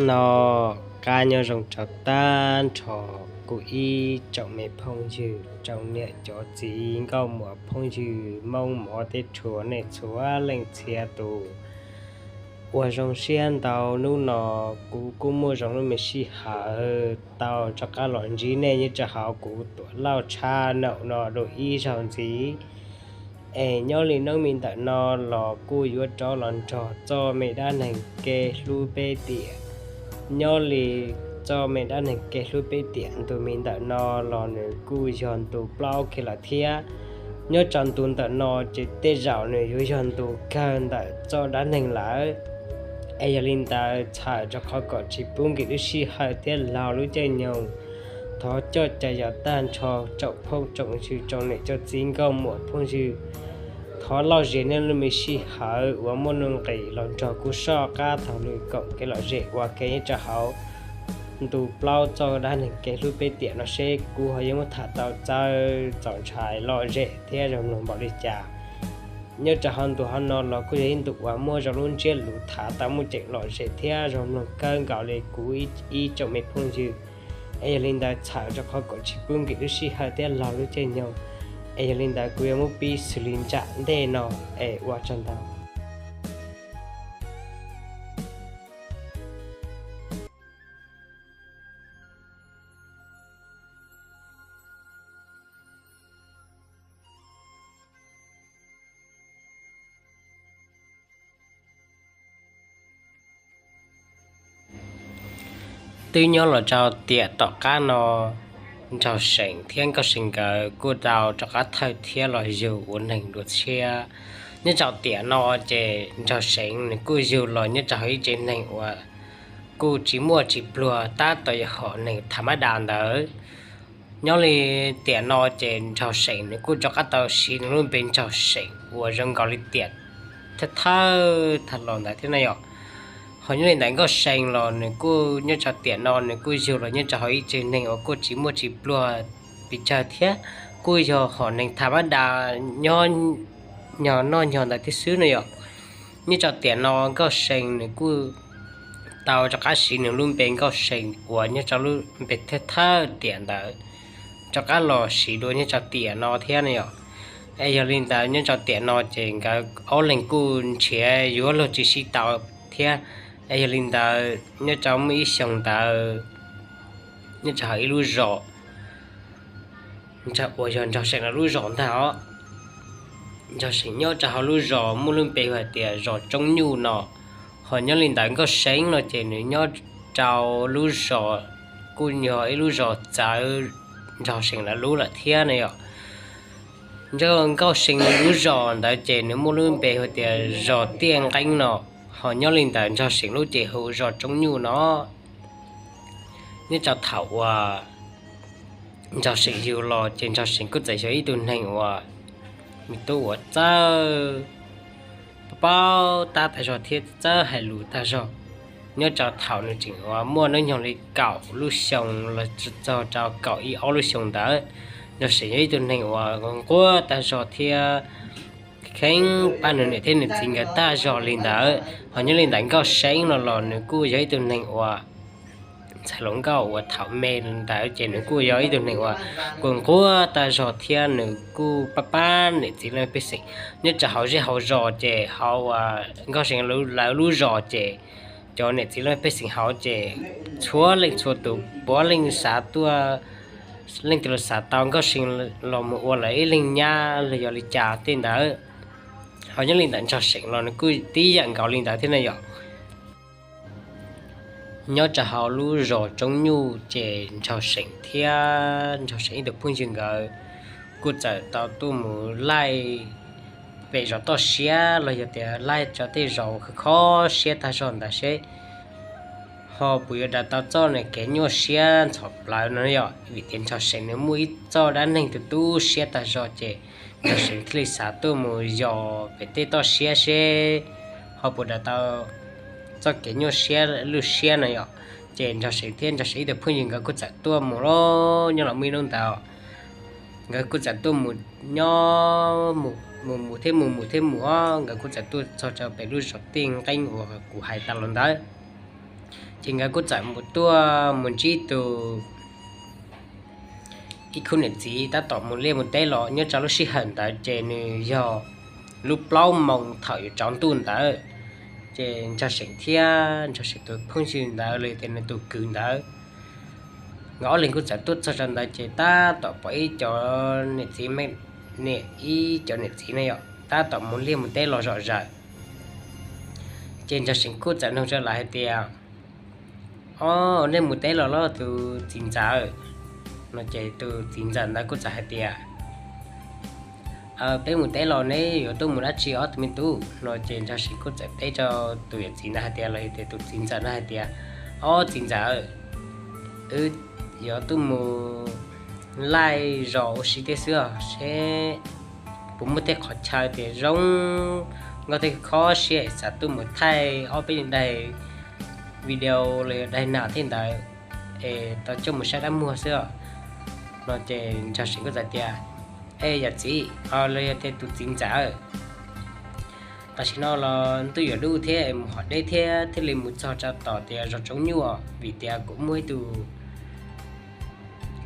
No, qab nyob zoo rau tag nrho kuv ib tsoom me phooj ywg, tsoom niam cov txiv nkauj muam phooj ywg Hmoob mov teb rhuav nej txhua leej txhia tus. Ua zoo siab ntau, hnub no kuv kuj muaj zoo lub me sij hawm tau rov qab los ntsib nej nyob rau hauv kuv Tuam Lauj tshaj naum no dua ib zaug ntxiv. Es nyob li hnub me ntawm no los kuj yuav rov los nrog txoj me dab neeg kev hlub peb tiam. Nyob li txoj me dab neeg kev hlub peb tiam ntu me ntawm no los nws kuj yog ntu plaub kiag lawm thiab. Nyob rau ntu ntawm no ces tej zaum nws yuav yog ntu kawg ntawm txoj dab neeg lawm. Es yog li ntawd txhawm rau qhov kom tsis pub nkim lub sij hawm thiab laug lub caij nyoog, thov coj caw yaus tag nrho tsoom phooj tsoom ywg, tsoom niam tsoom txiv nkauj muam phooj ywg, thov lom zem nej lub me sij hawm uas muaj nuj nqis los nrog kuv soj qab thaum lwm koom kev lom zem ua ke nyob rau hauv ntu plaub txoj dab neeg kev hlub peb tiam no seb kuv ho yuav muab tham tau txawv txaus ntshai lom zem thiab zoo mloog npaum li cas. Nyob rau hauv ntu hauv no los kuj yog ib ntu uas muaj zoo lub ntsiab lus tham tau muaj ceem lom zem thiab zoo mloog kawg nkaus li kuv ib tsoom me phooj ywg. Es yog li ntawd txhawm rau qhov kom tsis pub nkim lub sij hawm thiab laug lub caij nyoog. Es yog li ntawd kuv yuav muab pib xws li nram ntej no, es ua tsaug ntau. Twb nyob los rau tiam tom qab no, Nraug Seem thiab Nkauj See nkawd kuj tau rov qab thawj thiab los yug ua neeg dua tshiab. Nyob rau tiam no ces Nraug Seem nws kuj yug los nyob rau hauv ib tsev neeg uas kuj tsis muaj tsis pluag, tab tom yog hom neeg tham mab das ntawd. Nyob li tiam no ces Nraug Seem nws kuj rov qab tau siv nws lub npe Nraug Seem uas zoo nkaus li tiam thawj thawj tag los ntawd thiab na yom. Ho nyob li ntawd Nkauj See los nws kuj nyob rau tiam no nws kuj yug los nyob rau hauv ib tsev neeg uas kuj tsis muaj tsis pluag pes tsawg thiab, kuj yog hom neeg tham mab das nyob nyo noj nyo ntawd thiab xwb na yom. Nyob rau tiam no Nkauj See nws kuj tau rov qab siv nws lub npe Nkauj See uas nyob rau lub npe thawj thawj tiam ntawd rov qab los siv dua nyob rau tiam no thiab na yom. Es yog li ntawd nyob rau tiam no ces nkawd ob leeg kuj nrhiav yuav luag tsis sib tau thiab. Es yog li ntawd nyob rau muaj ib xyoo ntawd nyob rau hauv ib lub zos uas yog Nraug See lawv lub zos ntag os. Nraug See nyob rau hauv lub zos muaj lub npe hais tias zos Tsoob Nyuj no. Ho nyob li ntawd Nkauj See no ces nws nyob rau lub zos kuj yog ib lub zos txawv Nraug See lawv lub lawm thiab na yom. Nyob Nkauj See lub zos ntawd ces nws muaj lub npe hais tias zos Tiaj Nqeeb no. Ho nyob li ntawd Nraug See lub ces hu zos Tsoob Nyuj no. Nyob rau thaum uas Nraug See yug los ces Nraug See kuj txawm yog ib tug neeg uas me tub uas txawj paub tab tag zog thiab txawj hais lus tag zog. Nyob rau thaum nws tseem uas muaj hnub nyoog li kaum lub xyoo los txog rau kaum ib ob lub xyoo ntawd, Nraug See yog ib tug neeg uas nquag tag zog thiab kheev pab nws niam thiab nws txiv nkawd tag zog li ntawd. Ho nyob li ntawd Nkauj See no los nws kuj yog ib tug neeg uas ntxhais hluas nkauj uas thaum me ntawd ces nws kuj yog ib tug neeg uas kuj nquag tag zog thiab nws kuj pab pab niam txiv leej pej xeem. Nyob rau hauv zej hauv zos ces hauv Nkauj See lawv lub zos ces cov niam txiv leej pej xeem hauv ces txhua leej txhua tus puav leej xav tuaj, leej twg los xav tau Nkauj See los mus ua lawv ib leeg nyab los yog li cas tej ntawd. Ho nyob li ntawd Nraug See los nws kuj tib yam nkaus li ntawd thiab na yom. Nyob rau hauv lub zos Tsoob Nyuj ces Nraug See thiab Nraug See ib tug phooj ywg nkawd kuj txawm tau tuaj mus laij pem zos toj siab los yog tias laij rau tej zos kho siab tag zog ntawd seb ho puas yuav dav tau txoj niag kev nyuaj siab ntxhov plawv no yom. Vim tias Nraug See nws muaj ib txoj dab neeg tus tu siab tag zog ces Nraug See thiaj li xav tuaj mus yos pem tej toj siab seb ho puas dav tau txoj kev nyuaj siab lwj siab no yom. Ces Nraug See thiab Nraug See ib tug phooj ywg nkawd kuj txawm tuaj mus los nyob los muaj ib hnub ntawd nkawd kuj txawm tuaj mus nyob mus mus thiab mus mus thiab mus os, nkawd kuj txawm tuaj txog rau pem lub zos Tiaj Nqeeb uas kuv hais tas los ntawd. Ces nkawd kuj txawm mus tuaj mus ntsib tus ib khub niam txiv tab tom mus liaj mus teb los nyob rau lub sij hawm ntawd ces nws yog lub plaub moos thaum yuav tsaus ntuj ntawd. Ces Nraug Seem thiab Nraug Seem tus phooj ywg ntawd los yog tias nws tus kwv ntawd, nkawd ob leeg kuj txawm tuaj txog rau ntawd ces tab tom pom ib cov niam txiv, niam, ib cov niam txiv ne yom, tab tom mus liaj mus teb los zom zaws. Ces Nraug Seem kuj txawm nug rau lawv hais tias, Ob, nej mus teb los los tus txiv ntxawm? No ces tus txiv ntxawm ntawd kuj txawm hais tias, Peb mus teb los, neb yuav tuaj mus dab tsi ob tug me tub? No ces Nraug Seem kuj txawm teb rau tus yawm txiv ntawd hais tias, los yog tias tus txiv ntxawm no hais tias, Ob txiv ntxawm, wb yuav tuaj mus laij zos ua si thiab xwb os, seb puas muaj tej qhov chaw tias zoo nkauj thiab khob siab xav tuaj mus thaij ob peb daim video los yog daim nam thiab ntawd es tau coj mus saib dab muag xwb os. No ces Nraug Seem kuj txawm tias, E yawm txiv, los yog tias tus txiv ntxawm, tam sim no los ntuj yuav dub thiab mus hom deb thiab thiaj li mus txog rau tom tias zos Tsoob Nyuj, vim tias kuv muaj ib tug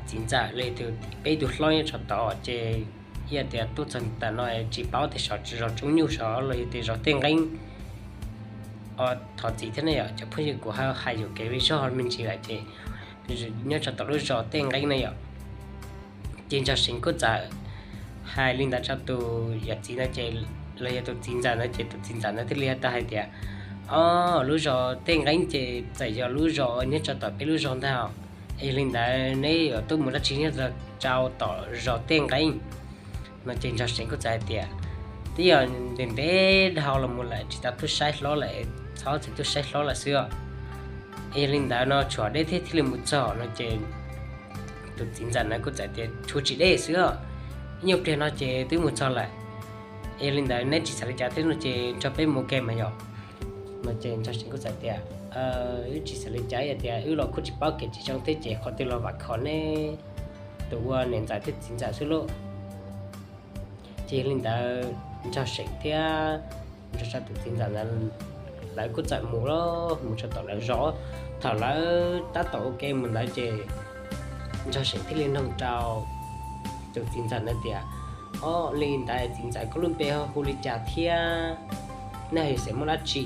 txiv ntxawm los yog tias peb tug hlob nyob rau tod ces yog tias tuaj txog ntawm no tsis paub tias zos Tsoob Nyuj sav los yog tias zos Tej Nqeeb. Thov txim thiab ne yom, cov phooj ywg, kuv hais yuam kev zog me ntsis lawm ces nyob rau tom lub zos Tej Nqeeb ne yom. Ces Nraug Seem kuj txawm hais li ntawd rau tus yawm txiv ntawd ces, los yog tus txiv ntxawm ntawd ces tus txiv ntxawm ntawd thiaj li tau hais tias, Ob, lub zos Tej Nqeeb ces txawm yog lub zos nyob rau tom peb lub zos ntag. Yog li ntawd neb yuav tuaj mus dab tsi nyob rau tom zos Tej Nqeeb? No ces Nraug Seem kuj txawm hais tias, Twb yog ntev ntev dhau los mus lawm tsis tau tuaj saib hlob lawm, txhob txwm tuaj saib hlob lawm xwb os. Yog li ntawd no tshuav deb thiab thiaj li mus txog. No ces tus txiv ntxawm ntawd kuj txawm tias, Tshuav tsis deb xwb os, ib nyuag pliag no ces twb mus txog lawm. Yog li ntawd neb tsis xav li cas thiab no ces nrog peb mus ua ke mas yom. No ces Nraug Seem kuj txawm tias, Wb tsis xav li cas, yog tias wb los kuj tsis paub kev tsis zoo thiab ces qhov twg los vam khom neb tus ua niam ntxawm thiab txiv ntxawm xwb lauj. Ces yog li ntawd Nraug Seem thiab Nraug Seem tus txiv ntxawm ntawd lawv kuj txawm mus los mus rau tom lawv zos. Thaum lawv tab tom ua ke mus ntawd ces Nraug Seem thiaj li nug rau tus txiv ntxawm ntawd tias, Ob, li ntawd txiv ntxawm koj lub npe hu li cas thiab nej yog xeem muaj dab tsi?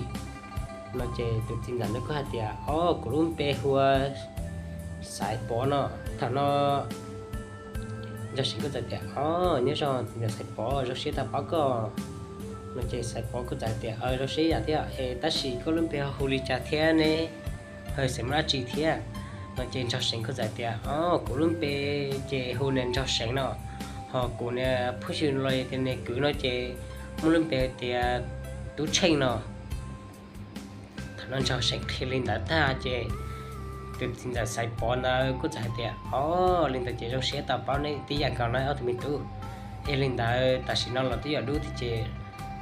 No ces tus txiv ntxawm ntawd kuj hais tias, Ob, kuv lub npe hu ua Xaiv Pov no. Thaum no Nraug Seem kuj txawm tias, Ob, nyob zoo txiv ntxawm Xaiv Pov, zoo siab tau paub koj. No ces Xaiv Pov kuj txawm tias, Zoo siab yam thiab es tab sis koj lub npe ho hu li cas thiab ne, ho xeem muaj dab tsi thiab? No ces Nraug Seem kuj txawm tias, Ob, kuv lub npe ces hu niam Nraug Seem no, ho kuv niag phooj ywg los yog tias niag kwv no ces muaj lub npe tias Tub Tsheej no. Thaum no Nraug Seem qhia li ntawd tag ces tus txiv ntxawm Xaiv Pov ntawd kuj txawm hais tias, Ob, li ntawd ces zoo siab tau paub neb tib yam nkaus no ob tug me tub. Yog li ntawd tam sim no los twb yuav dub thiab ces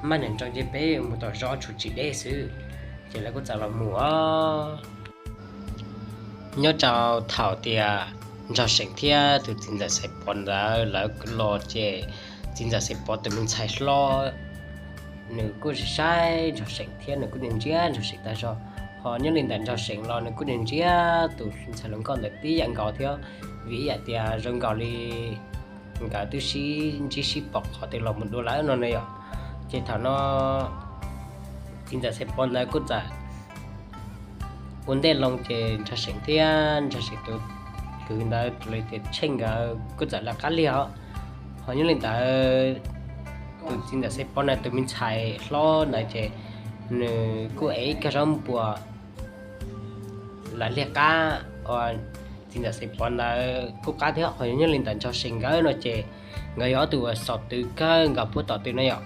maj niam nroos ces peb mus tom zos tshuav tsis deb xwb. Ces lawv kuj txawm los mus os. Nyob rau thaum tias Nraug Seem thiab tus txiv ntxawm Xaiv Pov ntawd lawv los ces txiv ntxawm Xaiv Pov tus me ntxhais hlob nws kuj saib Nraug Seem thiab nws kuj ntsia ntsia Nraug Seem tag zog. Ho nyob li ntawm Nraug Seem los nws kuj ntsia ntsia tus ntxhais hluas nkauj ntawd tib yam nkaus thiab, vim ib yam tias zoo nkaus li nkawd twb sib ntsib sib pom qhov twg los mus dua lawm no ne yom. Ces thaum no txiv ntxawm Xaiv Pov ntawd kuj txawm ua ntej loo ces Nraug Seem thiab Nraug Seem tus kwv ntawd los tias Tsheej nkawd kuj txawm lawv qab liag os. Ho nyob li ntawd tus txiv ntxawm Xaiv Pov ntawd tus me ntxhais hlob ntawd ces nws kuj ev ib kag zaub npua lawv liag qab, txiv ntxawm Xaiv Pov ntawd kuj qab thiab. Ho nyob li ntawd Nraug Seem nkawd no ces nkawd yog ob tug uas xaus tw kawg nkaus puag tom tw no yom.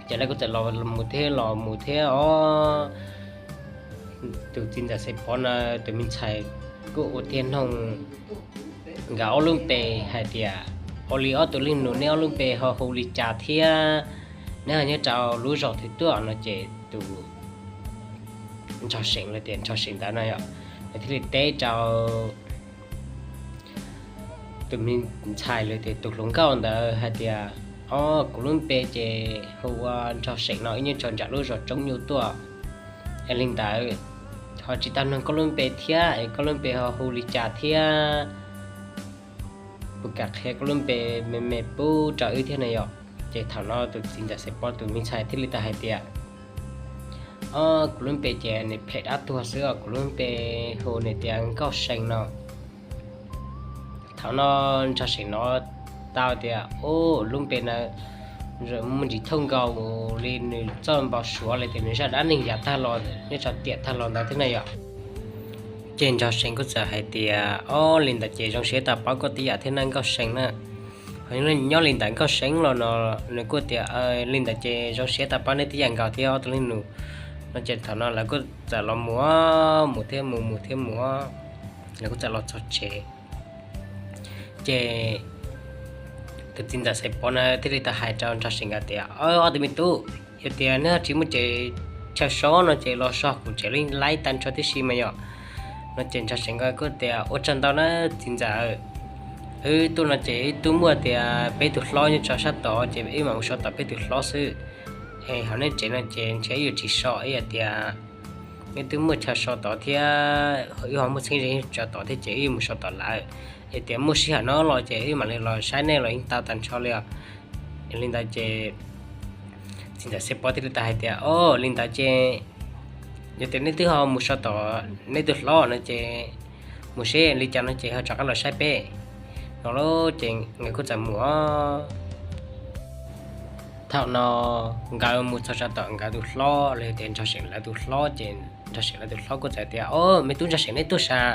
Ces lawv kuj txawm los mus thiab los mus thiab os. Tus txiv ntxawm Xaiv Pov no tus me ntxhais kuj ua tiag noog nkawd ob lub npe hais tias, Ua li ob tug leej nus neb ob lub npe ho hu li cas thiab neb ho nyob rau lub zos twg tuaj? No ces tus Nraug Seem los tias Nraug Seem ntawd no yom, nws thiaj li teb rau tus me ntxhais los tias tus hluas nkauj ntawd hais tias, Ob, kuv lub npe ces hu ua Nraug Seem no, wb nyob rau nram lub zos Tsoob Nyuj tuaj. Es li ntawd ho tsis tau nug koj lub npe thiab es koj lub npe ho hu li cas thiab, puas kam qhia koj lub npe me me pub rau wb thiab na yom? Ces thaum no tus txiv ntxawm Xeem Pov tus me ntxhais thiaj li tau hais tias, o, kuv lub npe ces nws phem dab tuag xwb os, kuv lub npe hu nws tias Nkauj See no. Thaum no Nraug Seem hnov tau tias, o, lub npe na muaj ntsis thooj nkaus li nws txoj npau suav li tias nws zaj dab neeg yav tag los nyob tsau tiam tag los ntawd thiab na yom. Ces Nraug Seem kuj txawm hais tias, o, li ntawd ces zoo siab tau paub koj tib yam thiab na Nkauj See na. Ho nyob li ntawm Nkauj See los no nws kuj tias, li ntawd ces zoo siab tau paub neb tib yam nkaus thiab ob tug leej nus. No ces thaum no lawv kuj txawm los mus, mus thiab mus, mus thiab mus, lawv kuj txawm los txog tsev. Ces tus txiv ntxawm Xeem Pov na thiaj li tau hais rau Nraug Seem nkawd tias, o, ob tug me tub, yog tias neb ho tsis muaj tsev chaw so no ces los so kuv tsev laib tag nrho tib si mas yom. No ces Nraug Seem nkawd kuj tias, ua tsaug ntau na txiv ntxawm, wb tuaj no ces wb twb muaj tias peb tug hlob nyob rau sab tod ces wb mam mus so tom peb tug hlob xwb. Es hauv nej tsev no ces ntshe wb yuav tsis so, ib yam tias wb twb muaj chaw so tod thiab, wb ho muaj txheeb ze tso tod thiab ces wb yuav mus so tom lawv. Es tias muaj sij hawm no los ces wb mam li los saib nej los yeej tau tag nrho li os. Li ntawd ces txiv ntxawm Xeem Pov thiaj li tau hais tias, o, li ntawd ces yog tias neb twb ho mus so tom neb tug hlob no ces mus seb li cas no ces ho rov qab los saib peb no lauj. Ces nkawd kuj txawm mus. Thaum no nkawd mus txog rau tom nkawd tus hlob los yog tias Nraug Seem lawv tus hlob ces Nraug Seem lawv tus hlob kuj txawm tias, o, me tub Nraug Seem, neb tuaj sav,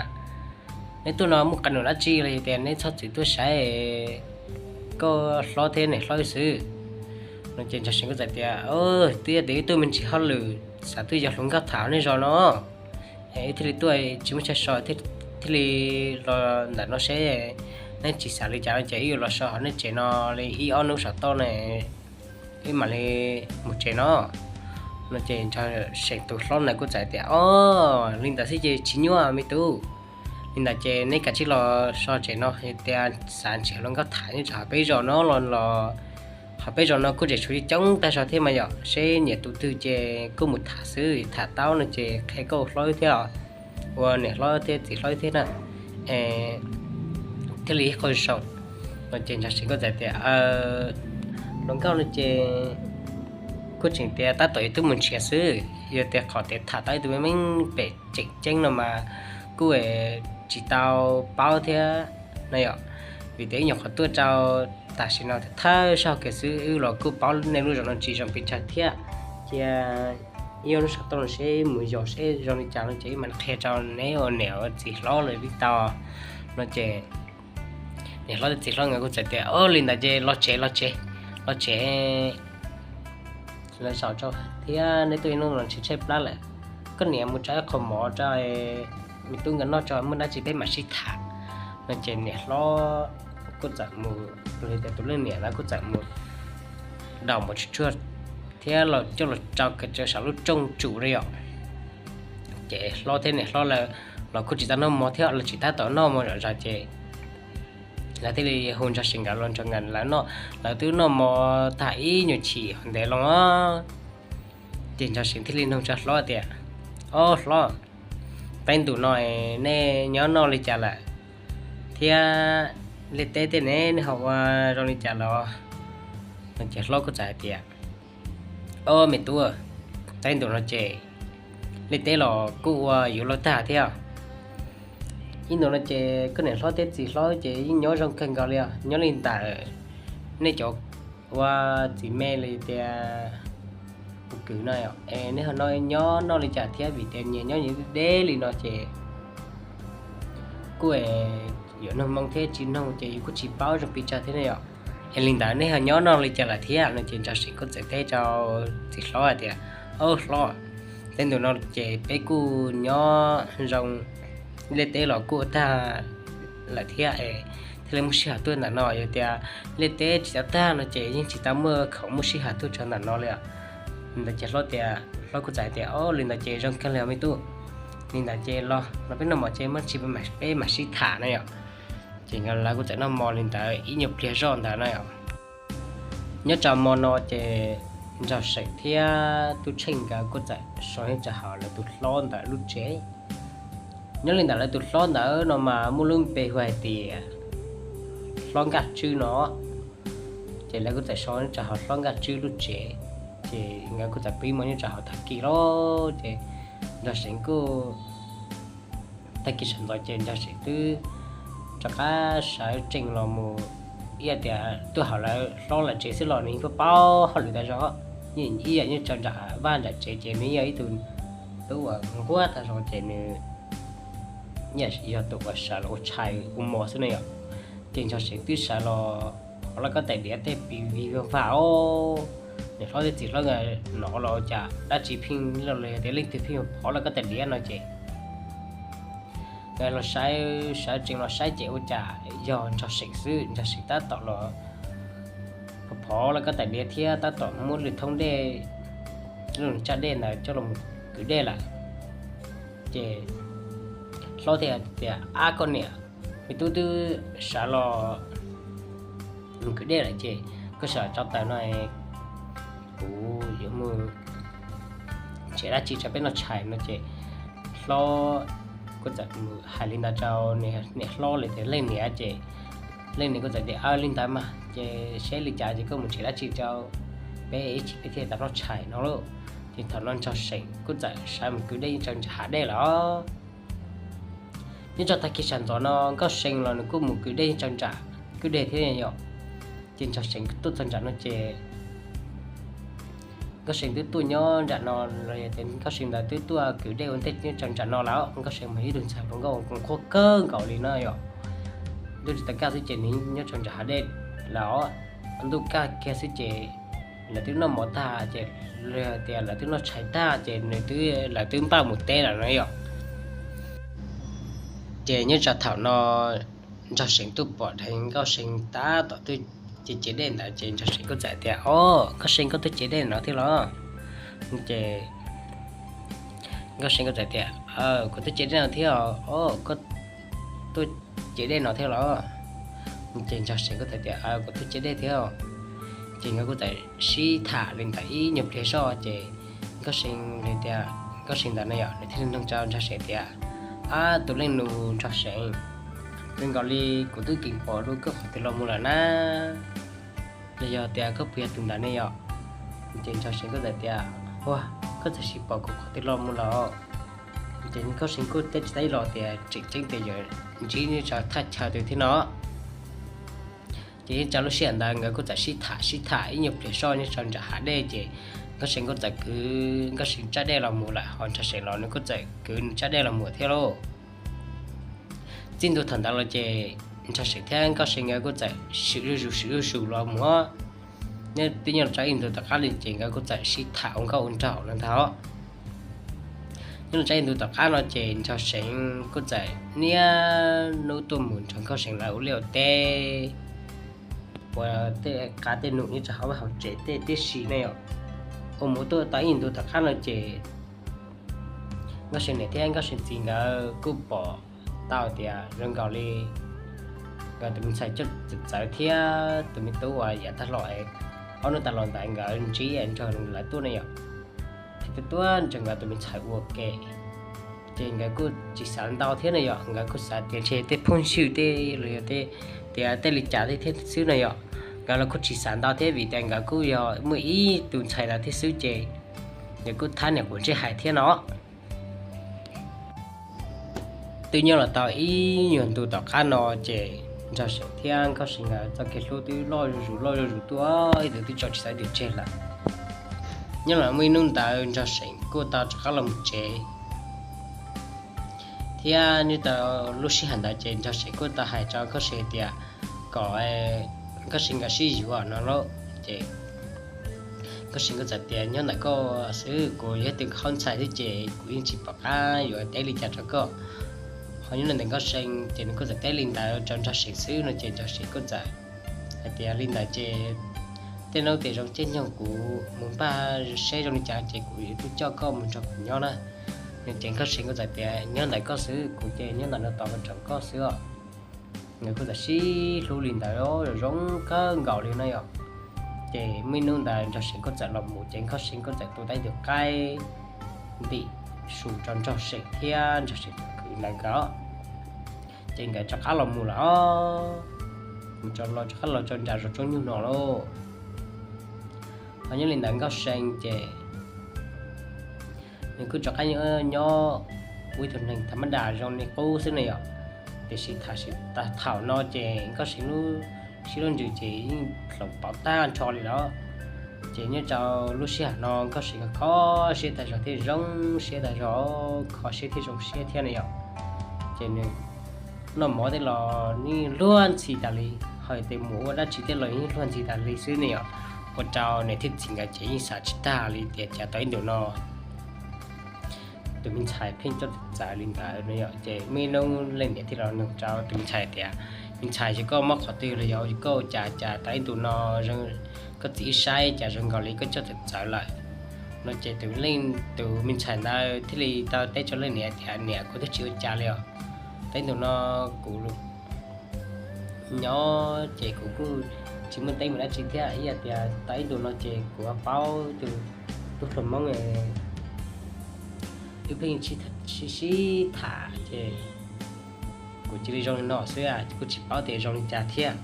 neb tuaj no muaj qee num dab tsi los yog tias neb txhob txwm tuaj saib koj hlob thiab niam hlob wb xwb? No ces Nraug Seem kuj txawm tias, twb yog tias wb tuaj me ntsis hauj lwm, xav tuaj yos hluas nkauj tham nej zos no, es wb thiaj li tuaj tsis muaj chaw so, thiaj li los ntawm no seb neb tsis xav li cas no ces wb yuav los so hauv nej tsev no li ib ob hnub saum toj ne, wb mam li mus tsev no. No ces Nraug Seem tus hlob ntawd kuj txawm tias, o, li ntawd xwb ces tsis nyuaj me tub. Li ntawd ces neb kav tsij los so tsev no, yog tias xav nrhiav hluas nkauj tham nyob rau hauv peb zos no los los, hauv peb zos no kuj tseem tshuav coob tag zog thiab mas yom, seb nyiam tus twg ces kuj mus tham xwb, tham tau no ces qhia koj ua hlob thiab, ua niam hlob thiab txiv hlob thiab na, thiaj li ib qho zoo. No ces Nraug Seem kuj txawm tias, hluas nkauj no ces kuj tseem tias tab tom yuav tuaj mus nrhiav xwb, yog tias qhov tias tham tau ib tug me me pem tseem ceeb no mas kuj tsis tau paub thiab na yom. Vim tias ib nyuag qhov tuaj rau tam sim no thawj zaug kiag xwb, wb los kuj paub nej lub zos no tsis zoo pes tsawg thiab. Cia ib ob hnub saum toj no seb mus yos seb zoo li cas no ces wb mam qhia rau neb ua niam ua txiv hlob lawm vim tau. No ces niam hlob thiab txiv hlob nkawd kuj txawm tias, o, li ntawd ces los tsev, los tsev, los tsev, lawv zaum rau thiab neb tuaj ib hnub los ntshe tshaib plab lawm. Koj niam mus tsa ib qho mov rau me tub nkawd noj tso, muaj dab tsi peb mam sib tham. No ces niam hlob kuj txawm mus, los tias tus leej niam ntawd kuj txawm mus daus mov tsuag tsuag thiab los coj los rau kiag rau saum lub rooj tsum li yom. Ces hlob thiab niam hlob lawv los kuj tsis tau noj mov thiab, lawv tsis tab tom noj mov zom zaws ces lawv thiaj li hu Nraug Seem nkawd los nrog nkawd lawv noj. Lawv twb noj mov tag ib nyuag chim hov ntev loo, ces Nraug Seem thiaj li nug rau hlob tias, o hlob, teeb ntus no nej nyob noj li cas lawm thiab liaj teb tej ne, nej ho ua zoo li cas los? No ces hlob kuj txawm hais tias, o me tub, teeb ntus no ces liaj teb los kuj ua yuav luag tag thiab. Ib ntus no ces koj niam hlob thiab txiv hlob ces yeej nyob zoo kawg nkaus li os. Nyob li ntawm nej cov ua txiv me li tias kwv no es nej ho nyob noj li cas thiab? Vim tias nyias nyob nyias deb li no ces kuj yuav noog moo thiab tsis noog ces yus kuj tsis paub zoo pes tsawg thiab ne yom. Es li ntawd nej ho nyob noj li cas lawm thiab? No ces Nraug Seem kuj txawm teb rau txiv hlob hais tias, o hlob, tej ntu no ces peb kuj nyob zoo, liaj teb los kuj ua tag lawm thiab es thiaj li muaj sij hawm tuaj ntawm no. Yog tias liaj teb tsis tau tag no ces yeej tsis tau muaj khoom muaj sij hawm tuaj rau ntawm no li. Li ntawd ces hlob tias, hlob kuj txawm tias, o li ntawd ces zoo kawg li me tub. Li ntawd ces los no peb noj mov ces mam li peb mam sib tham na yom. Ces lawv kuj txawm noj mov li ntawd ib nyuag pliag zoj ntawd na yom. Nyob rau hmo no ces Nraug Seem thiab Tub Tsheej nkawd kuj txawm so nyob rau hauv lawv tus hlob ntawd lub tsev. Nyob li ntawm lawv tus hlob ntawd no mas muaj lub npe hu hais tias Hlob Nkaj Tswb no. Ces lawv kuj txawm so nyob rau hauv Hlob Nkaj Tswb lub tsev, ces nkawd kuj txawm pib mus nyob rau hauv tag kis lawm. Ces Nraug Seem kuj, tag kis sawv ntxov ces Nraug Seem twb rov qab sawv tsees los mus, ib yam tias tuaj hauv lawv hlob lawv tsev xwb los nws yeej paub paub hauj lwm tag zog. Ib yam nyob rau nram vaj nram tsev ces nws yog ib tug tub uas nquag tag zog ces nws yog tus uas sawv los ua tshais ua mos xwb na yom. Ces Nraug Seem twb sawv los phov laj kab tais diav tej pis vig vag vag os. Niam hlob thiab txiv hlob nkawd hnov los cas dab tsi pheej los li tias leej twg pheej phov laj kab tais diav no ces nkawd los saib, sawv tsees los saib ces ua cas yog Nraug Seem xwb. Nraug Seem tab tom los phov laj kab tais diav thiab tab tom muab lub thoob dej, lub tsaj dej ntawd coj los kwv dej lawm. Ces hlob thiaj tias, Ab koj niam, me tub twb sawv los mus kwv dej lawm ces koj sawv tso taws no, kuv yuav mus nrhiav dab tsi rau peb noj tshais no. Ces hlob kuj txawm hais li ntawd rau niam hlob li tias leej niam ces leej niam kuj txawm tias, Aw, li ntawd mas ces seb li cas ces koj mus nrhiav dab tsi rau peb ib chim peb thiaj tau noj tshais no lauj. Ces thaum no Nraug Seem kuj txawm sawv mus kwv dej nyob rau nram hav dej lawm. Nyob rau tag kis sawv ntxov no Nkauj See los nws kuj mus kwv dej nyob rau nram kwj dej thiab yom. Ces Nraug See tuaj txog nram no ces Nkauj See twb tuaj nyob nram no los yog tias Nkauj See ntawd twb tuaj kwv dej ua ntej nyob rau nram no lawm. Nkauj See mas ib tug ntxhais hluas nkauj uas koob qhuab kawg nkaus li no yom. Ntuj tsis tau kaj xwb ces nws nyob rau nram hav dej lawm. Ntuj kaj kiag xwb ces lawv twb noj mov tag ces, los yog tias lawv twb noj tshais tag ces nws twb, lawv twb npaj mus teb lawm no yom. Ces nyob rau thaum no Nraug See tuaj pom dheev Nkauj See tab tom tuaj cev cev dej ntawd ces Nraug See kuj txawm tias, Au, Nkauj See, koj tuaj cev dej no thiab los? Ces Nkauj See kuj txawm tias, Kuv tuaj cev dej no thiab os. Koj tuaj cev dej no thiab los? Ces Nraug See kuj txawm tias, Kuv tuaj cev dej thiab. Ces nkawd kuj txawm sib tham li ntawd ib nyuag pliag zog ces Nkauj See, tias Nkauj See ntawd no yom, nws thiaj li nug rau Nraug See tias, Ab, tus leej nus Nraug See, zoo nkaus li kuv twb tsis pom dua koj qhov twg los mus lawm na? Los yog tias koj puas yog tus ntawd ne yom? Ces Nraug See kuj txawm tias, Ua, koj txawm tsis pom kuv qhov twg los mus lawm? Ces Nkauj See kuj teb tsis tau ib los tias tseem ceeb tias yuav ntsib nyob rau thaj chaw twg thiab no. Ces nyob rau lub sij hawm ntawd nkawd kuj txawm sib tham sib tham ib nyuag pliag zog nyob rau nram hav dej ces Nkauj See kuj txawm kwv Nkauj See tsaj dej los mus lawm, ho Nraug See los nws kuj txawm kwv nws tsaj dej los mus thiab lauj. Txij ntua thaum ntawd los ces Nraug See thiab Nkauj See nkawd kuj txawm swm zuj zus swm zuj zus los mus. Nyob twb nyob los tau ib ntu tom qab li ces nkawd kuj txawm sib tham ua nkauj ua nraug no ntag. Nyob los tau ib ntu tom qab no ces Nraug See kuj txawm niaj hnub tuaj mus nrog Nkauj See lawv ua liaj ua teb, ua tej qav tej num nyob rau hauv vaj hauv tsev tej tib si ne yom. Ua mus tuaj tau ib ntu tom qab no ces Nkauj See niam thiab Nkauj See txiv nkawd kuj pom tau tias zoo nkaus li nkawd tus me ntxhais coj txawv txawv thiab tus me tub uas yav tag los, ob hnub tas los ntawd nkawd ntsib nrog lawv tuaj ne yom, thiab tuaj nrog nkawd tus me ntxhais ua ke. Ces nkawd kuj tsis xav ntau thiab no yom, nkawd kuj xav tias ntshe tej phooj ywg tej los yog tias tej li cas thiab xwb no yom. Nkawd los kuj tsis xav ntau thiab vim tias nkawd kuj yog muaj ib tus ntxhais ntawd thiab xwb ces nkawd kuj thab niam quav ntsej hais thiab no. Twb nyob los tau ib nyuag ntu tom qab no ces Nraug See thiab Nkauj See nkawd txoj kev hlub twb loj zuj zus loj zuj zus tuaj, ib txwm twb tso tsis tau ib tug tseg lawm. Nyob los muaj ib hnub ntawd Nraug See kuj tau rov qab los mus tsev thiab nyob rau lub sij hawm ntawd ces Nraug See kuj tau hais rau Nkauj See tias kom Nkauj See nkawd sib yuav no lauj. Ces Nkauj See kuj txawm tias nyob ntawm koj xwb, kuv yog tus khaub ntxhais xwb ces kuv yeej tsis pom qab yuav teb li cas rau koj. Ho nyob ntawm Nkauj See ces nws kuj txawm teb li ntawd rau Nraug See xwb no ces Nraug See kuj txawm hais tias li ntawd ces tej hnub tias zoo caij nyoog kuv mus npaj seb zoo li cas ces kuv yuav tuaj coj koj mus nrog kuv nyob na. Ces Nkauj See kuj txawm tias nyob ntawm koj xwb, kuv ces nyob ntawm no tos nrog koj xwb os. Nkawd kuj txawm sib hlub li ntawd zoo kawg nkaus li no yom. Ces muaj ib hnub ntawd Nraug Seem kuj txawm los mus, ces Nkauj See kuj txawm tu tau ib tug qaib ntim su rau Nraug Seem thiab Nraug Seem tus kwv ntawd nkawd. Ces nkawd rov qab los mus lawm, mus rov los rov qab los rau nram zos Tsoob Nyug no lauj. Ho nyob li ntawd Nkauj See ces nws kuj rov qab nyob ua ib tug neeg tham mab das zoo li qub xwb ne yom. Tiam sis thaum no ces Nkauj See lub siab lub ntsws ces yeej hloov pauv tag nrho li lawm. Ces nyob rau lub sij hawm no Nkauj See kho siab tag zog thiab zoo siab tag zog, kho siab thiab zoo siab thiab ne yom. Ces nws noj mov tej los yeej luag ntxhi tas li, ho tes mus ua dab tsi tej los yeej luag ntxhi tas li xwb ne yom. Ua rau niam thiab txiv nkawd ces yeej xav tsis tag li tias cas tau ib ntus no tus me ntxhais pheej coj txawv txawv li ntawd no yom. Ces muaj ib hnub leej niam thiaj los nug rau tus me ntxhais tias, me ntxhais, yog koj mob qhov twg los yog koj ua cas cas tau ib ntus no koj txiv ib saib cas zoo nkaus li koj coj txawv txawv lawm no. Ces tus me ntxhais ntawd thiaj li tau teb rau leej niam tias, niam, kuv twb tsis ua cas li os. Tau ib ntus no kuv nyob ces kuv kuj tsis muaj teeb meem dab tsi thiab, ib yam tias tau ib ntus no ces kuv paub tus tub hluas Hmoob wb pheej sib sib tham ces kuv cia li zoo li no xwb, kuj tsis paub tias zoo li cas thiab.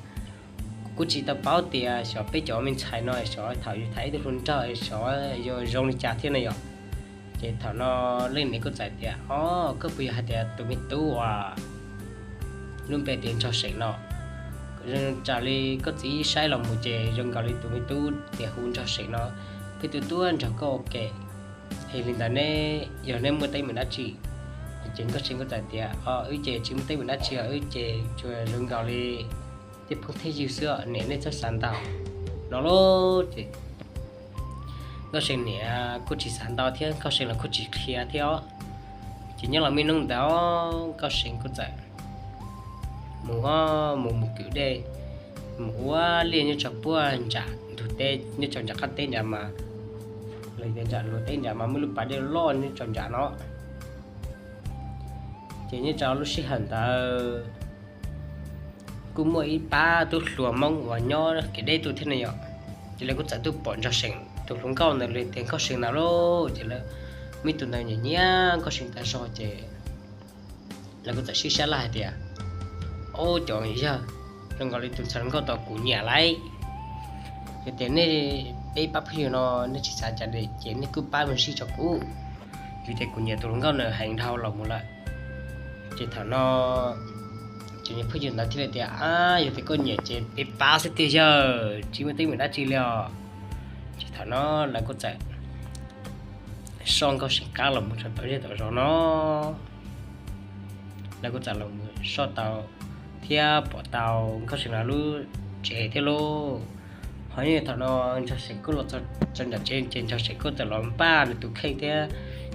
Kuv kuj tsis tau paub tias xyov peb cov me ntxhais no xyov thaum yus tham ib tug hluas nraug xyov yuav zoo li cas thiab no yom. Ces thaum no leej niam kuj txawm tias, o, koj puas yog hais tias tus me tub uas lub npe tias Nraug Seem no? Raws li koj txiv saib los mus ces zoo nkaus li tus me tub tias hu Nraug Seem no pheej tuaj tuaj nrog koj ua ke. Es li ntawd ne, yog neb muaj teeb meem dab tsi? Ces Nkauj See kuj txawm tias, o, wb ces tsis muaj teeb meem dab tsi os, wb ces tsuas zoo nkaus li tej phooj thiab ywg xwb, niam nej txhob xav ntau no lauj. Ces Nkauj See niam kuj tsis xav ntau thiab, Nkauj See los kuj tsis qhia thiab os. Ces nyob los muaj ib hnub ntawd Nkauj See kuj txawm mus, mus mus kwm dej, mus ua liaj nyob rau puag nram ntug teb, nyob rau nram qab teb nrad mas, los tias nram luag teb nrad mas muaj lub pas dej loj nyob rau nram no. Ces nyob rau lub sij hawm ntawd kuj muaj ib pab tub hluas Hmoob uas nyob kev deb tuaj thiab no yom. Ces lawv kuj txawm tuaj pom Nraug See tus hluas nkauj ntawd li tias Nkauj See ntawd lauj. Ces lawv muaj ib tug ntawd nyiam nyiam Nkauj See tas zog ces lawv kuj txawm sib sab laj hais tias, o, cov yawg, zoo nkaus li tus ntxhais hluas nkauj tod kuv nyiam lauj. Yog tias nej peb pab phooj ywg no nej tsis xav cas li ces nej kuj pab mus sib rau kuv, vim tias kuv nyiam tus hluas nkauj ntawd heev dhau los mus lawm. Ces thaum no ces phooj ywg ntawd thiaj li tias, a, yog tias koj nyiam ces peb pab xwb tiag yawg, tsis muaj teeb meem dab tsi li os. Ces thaum no lawv kuj txawm soj Nkauj See qab los mus rau tom zej tom zos no. Lawv kuj txawm los soj tau thiab pom tau Nkauj See lawv lub tsev thiab lauj. Ho nyob thaum no Nraug See kuj los txog nram tsev ces Nraug See kuj txawm los npaj nws tus kheej thiab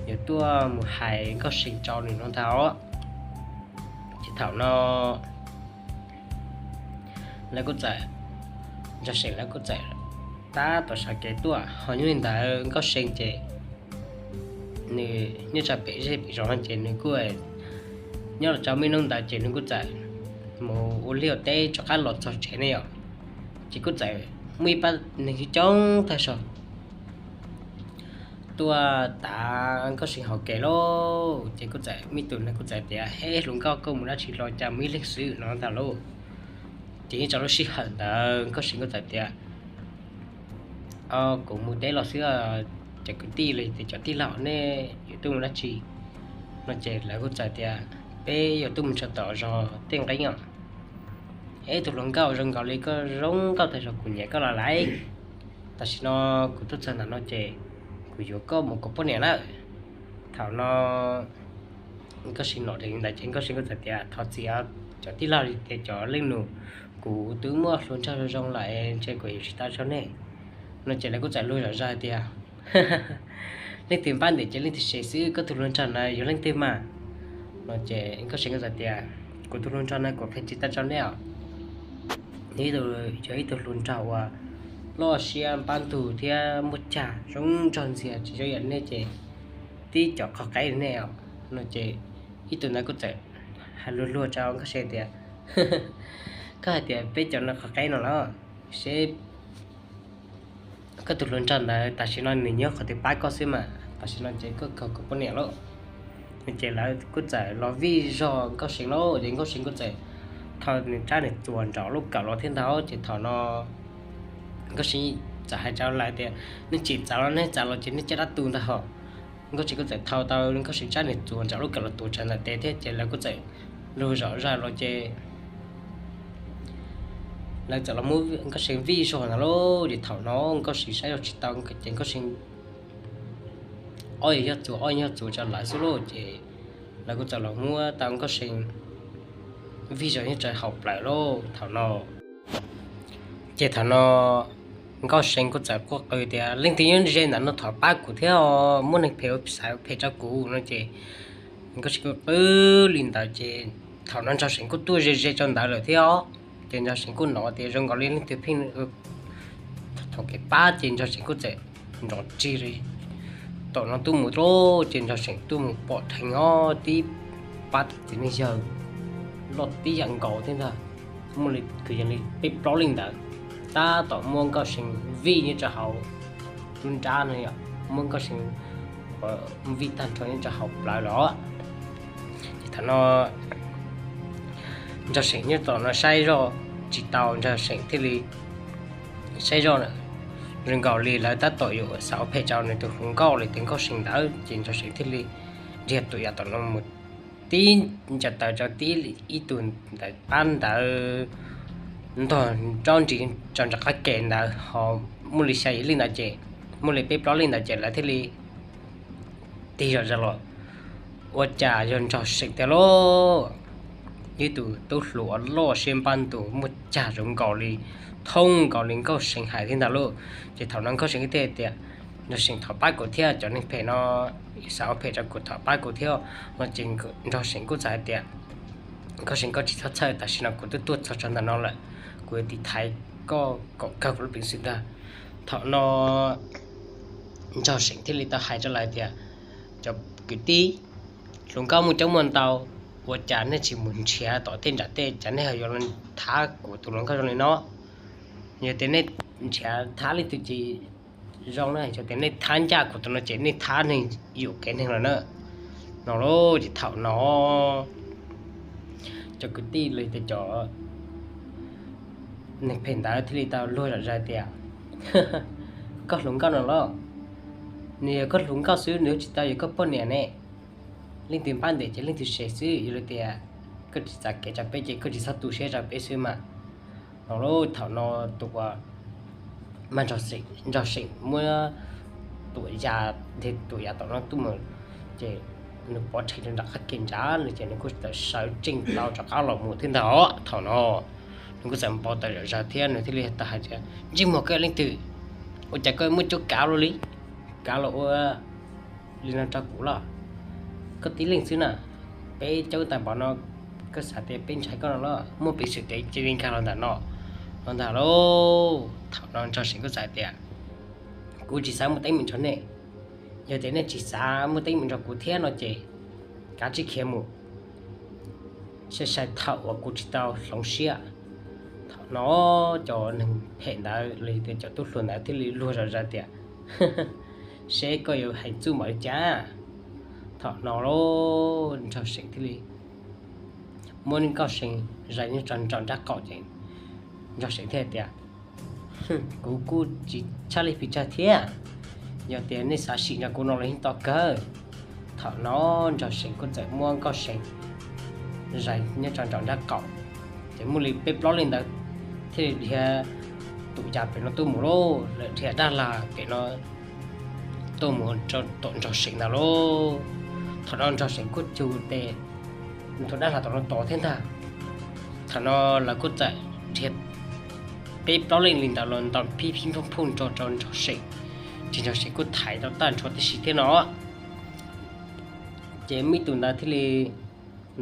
yuav tuaj mus hais Nkauj See rau nws no ntag. Ces thaum no lawv kuj txawm, Nraug See lawv kuj txawm tab tom sawv kev tuaj. Ho nyob li ntawd Nkauj See ces nws nyob rau pem zej pem zos no ces nws kuj nyob los rau muaj ib hnub ntawd ces nws kuj txawm mus ua liaj ua teb rov qab los txog tsev ne yom. Ces kuj txawm muaj ib pab neeg coob coob tag zog tuaj tav Nkauj See hauv kev lauj. Ces kuj txawm muaj ib tug neeg kuj txawm tias, e, hluas nkauj, koj mus dab tsi los cas mus ib leeg xwb no ntag lauj. Ces nyob rau lub sij hawm ntawd Nkauj See kuj txawm tias, o, kuv mus teb los xwb, cov kwv tij los yog tias cov tij laug nej yuav tuaj mus dab tsi no? Ces lawv kuj txawm tias, peb yuav tuaj mus rau tom zos Tej Nqeeb os. E, tus hluas nkauj, zoo nkaus li koj zoo nkauj tag zog, kuv nyiam koj los lawm. Tam sim no kuv tuaj txog ntawm no ces kuv yuav koj mus kom poj niam lawm. Thaum no Nkauj See hnov li ntawd ces Nkauj See kuj txawm tias, thov txim os cov tij laug los yog tias cov leej nus, kuv twb muaj hluas nraug zoo zoo lawm ntshe kuv yuav tsis tau tso nej no. Ces lawv kuj txawm luag zom zaws tias, leej twg npab ntim ces leej twg sev xwb, koj tus hluas nraug na yog leej twg mas no? Ces Nkauj See kuj txawm tias, kuv tus hluas nraug na kuv qhia tsis tau tso nej os. Nws yog ib tug hluas nraug uas loj siab npab ntug thiab muaj cag zoo nraug ntxiag, tsis zoo yam nej ces tib cov qhov qaib nej os no. Ces ib tug ntawd kuj txawm hais luag luag rau Nkauj See tias, koj hais tias peb cov no qhov qaib no los seb Koj tus hluas nraug ntawd tam sim no nws nyob qhov twg pab koj xwb mas, tam sim no ces koj kawg kuv poj niam lauj. Ces lawv kuj txawm los vij zog Nkauj See lauj, ces Nkauj See kuj txawm thau nws tsab nws txuas nraum lub kawm los thiab ntag. Ces thaum no Nkauj See txawm hais rau lawv tias, nej tsis txav los nej txav los ces nej caj dab tu ntag hos. Nkauj See kuj txawm thau tau Nkauj See tsab nws txuas nraum lub kawm los tuav tsawv ntawm tes thiab ces lawv kuj txawm luag zom zaws los ces lawv txawm los muab Nkauj See vij zog ntawd lauj. Ces thaum no Nkauj See saib zog tsis tau ces Nkauj See ob yog txuas ob yog txuas rau lawv xwb lauj. Ces lawv kuj txawm los muab tau Nkauj See vij zog nyob rau hauv plawv lauj thaum no. Ces thaum no Nkauj See kuj txawm quaj qw tias, leej twg nyob ze ntawm no thov pab kuv thiab, muaj neeg phem ua xaiv phem rau kuv no ces Nkauj See kuj qw li ntawd ces thaum no Nraug See kuj tuaj ze ze rau ntawd lawm thiab. Ces Nraug See kuj hnov tias zoo nkaus li leej twg pheej thov kev pab ces Nraug See kuj txawm nrov rig li tom no tuaj mus rau, ces Nraug See tuaj mus pom dheev ob tib pab txiv neej yawg loj tib yam nkaus thiab ntag, muaj li kwv yees li peb plaub leej ntawd, tab tom muab Nkauj See vij nyob rau hauv lub nrab no, muab Nkauj See vij tag nrho nyob rau hauv plawv los. Ces thaum no Nraug See nyob tom no saib zoj tsis tau, Nraug See thiaj li saib zoj na, zoo nkaus li lawv tab tom yuav xav ua phem rau nws tus hluas nkauj li tus Nkauj See ntawd, ces Nraug See thiaj li nrhiav tus yav tom no mus tib ncaws taw rau tib ib tug ntawm pab ntawd ntog nrob nris rau nram qab ke ntawd, ho muaj li xya yim leej ntawd ces, muaj li peb plaub leej ntawd ces lawv thiaj li tig zom zaws los, ua cas yog Nraug See tiag lauj. Ib tug tub hluas loj siab npab ntus muaj cag zoo nkaus li, thoob nkaus li Nkauj See hais thiab ntag lauj. Ces thaum no Nkauj See thiaj tias, Nraug See thov pab kuv thiab, cov neeg phem no xav ua phem rau kuv, thov pab kuv thiab no ces Nraug See kuj txawm hais tias, Nkauj See koj tsis txhob txhawj, tam sim no kuv twb tuaj txog rau ntawm no lawm, kuv yuav tiv thaiv koj kom kawg kuv lub peev xwm ntag. Thaum no Nraug See thiaj li tau hais rau lawv tias, cov kwv tij, hluas nkauj muaj coob muaj ntau, ua cas nej tsis mus nrhiav tom tej nram tej, cas nej ho yuav los thab kuv tus hluas nkauj zoo li no? Yog tias nej nrhiav thab leej twg tsis zoo na, yog tias nej thab ncaj kuv tus no ces nej thab neeg yuam kev neeg lawm na. No lauj, ces thaum no cov kwv tij los tias cov neeg phem ntawd thiaj li tau luag zom zaws tias, koj hluas nkauj no los, nws yog koj hluas nkauj xwb, nws yuav tsis tau yog koj poj niam ne. Leej twg npab ntawd ces leej twg sev xwb, yog li tias koj tsis txav kev rau peb ces koj tsis txhob tu siab rau peb xwb mas. No lauj, thaum no tus uas mas Nraug See muab tus yas, tus yas tom no tuaj mus, ces nws pov rhees rau nram qab ke nrad no ces nws kuj txawm sawv tsees tau rov qab los mus thiab ntag. Thaum no nws kuj txawm npau taws zom zaws thiab nws thiaj li tau hais tias, ntsej muag koj leej twg, ua cas koj muaj cuab kav luaj li, kav los ua li no rau kuv los? Koj tib leeg xwb na, peb caub tag npaum no, koj xav tias peb ntshai koj no los? Muaj peev xwm ces cia li nkag los ntawm no, los ntag lauj. Thaum no Nraug See kuj txawm tias, kuv tsis xav muaj teeb meem nrog nej, yog tias nej tsis xav muaj teeb meem nrog kuv thiab no ces kav tsij khiav mus, sai sai thaum uas kuv tsis tau hloov siab. Thaum no cov neeg phem ntawd los yog tias cov tub hluas ntawd thiaj li luag zom zaws tias, seb koj yuav hais txuj npaum li cas. Thaum no lauj, Nraug See thiaj li muab Nkauj See zais nyob rau nraum nraub qaum ces Nraug See thiaj tias, kuv kuj tsis tshaj li pes tsawg thiab, yog tias nej xav sim nrog kuv no los yeej tau kawg. Thaum no Nraug See kuj txawm muab Nkauj See zais nyob rau nraum nraub qaum, ces muaj li peb plaub leej ntawd thiaj li dhia tus yas pem no tuaj mus lauj, lawv dhia dab lag pem no tuaj mus rau tom Nraug See ntawd lauj. Thaum no Nraug See kuj cug tes tus dab lag tom no tos thiab ntag. Thaum no lawv kuj txawm dhia peb plaub leej li ntawd los ntaus phij phij phooj phooj nrog rau Nraug See, ces Nraug See kuj thaiv tau tag nrho tib si thiab no. Ces muaj ib tug ntawd thiaj li